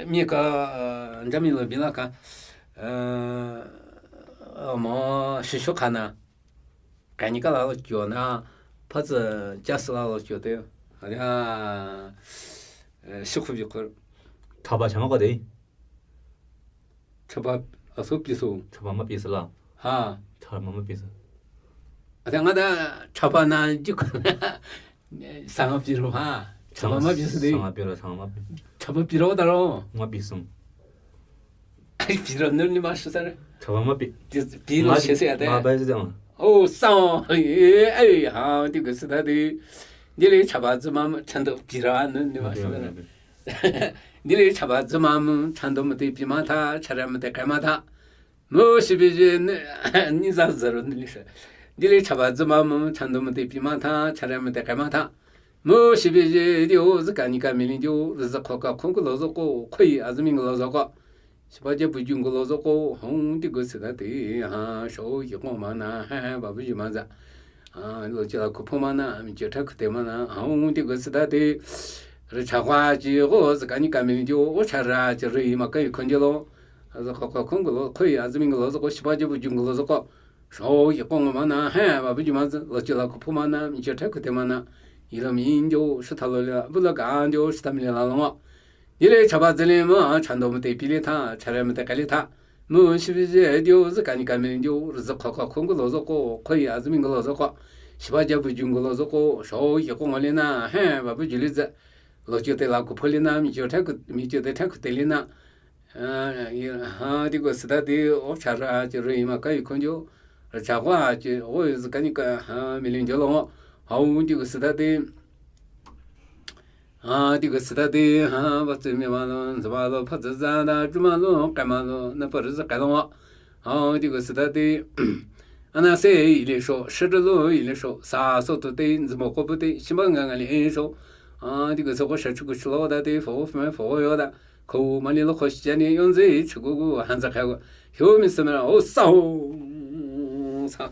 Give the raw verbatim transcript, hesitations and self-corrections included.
Mi ka, njami lo bila ka, mo shisho kana, kani kala lo kyo na, pazü jas la lo kyo te, alia, shikhu bi kur. Thaba chama ka de. Thaba aso piso. Thaba ma piso la. Ha. Thaba ma piso. Ate nga da thaba na jikana. Sanga piro ha. Sanga ma piro de. Sanga piro, sanga ma piro. Thaba piro da ro. Ma piso. Ai, piro nuni ma shisare. Thaba ma pi. Piro shisare ate. Ma ba shisare. O, sang. Ai, ha, di ko shisare de. Dili thaba zima chando piro nuni ma shisare. Dili thaba zima mu chando mate pima tha, chara mate kaima tha. Mo shibi je ni za zero ni lisa. Dili thaba zima mu chando mate pima tha, chara mate kaima tha. Mo shibi je dio zika nika mili dio, zi khoka khong ko lo zo ko, khoi azmi ko lo zo ko. Shiba je bu jung ko lo zo ko, hong di ko sida de, ha, sho yi ko ma na, ha, ha, ba bu ji ma za. Ha, lo ji la ko pho ma na, mi je tha ko te ma na, hong di ko sida de. Ri cha kwa ji ko, zika nika mili dio, o chara ji ri ma ka yi khon je lo. Aza khokho khong lo, khoi azmi lo zoko, shiba je bu jung lo zoko. Sho yi kong ma na, he, ba bu ju ma zi, lo chi la ko phu ma na, mi che the ko te ma na. Yi lo mi njo, shi ta lo le, bu lo ga njo, shi ta mi le la lo ngo. Yi le chaba zi le ma, chando mate pi le tha, chara mate ka le tha. Mu shi bi je dio, zi ka ni ka mi njo, zi khokho khong lo zoko, khoi azmi lo zoko. Shiba je bu jung lo zoko, sho yi kong le na, he, ba bu ju le zi. Lo chi te la ko phu le na, mi che the ko, mi che te the ko te le na. Ha, di ko sida di, o chara, chi ri ma ka yi khon jo, ra cha kwa, chi, o zi ka ni ka, ha, mi lin jo lo, ha, u di ko sida di, ha, di ko sida di, ha, ba zi mi ma lo, zi ma lo, pa zi za da, ju ma lo, ka ma lo, na pa ri zi ka lo, ha, u di ko sida di, ana se yi le sho, shi ri lo yi le sho, sa so to te, zi mo ko pu te, shi ma nga nga le sho, ha, di ko so ko sha chu ko shi lo da di, fo, fo, fo yo da, Ko mali lo ko shi ni yon zi chi gu gu han za ka gu. Hyo mi se me la, o sa ho. Sa.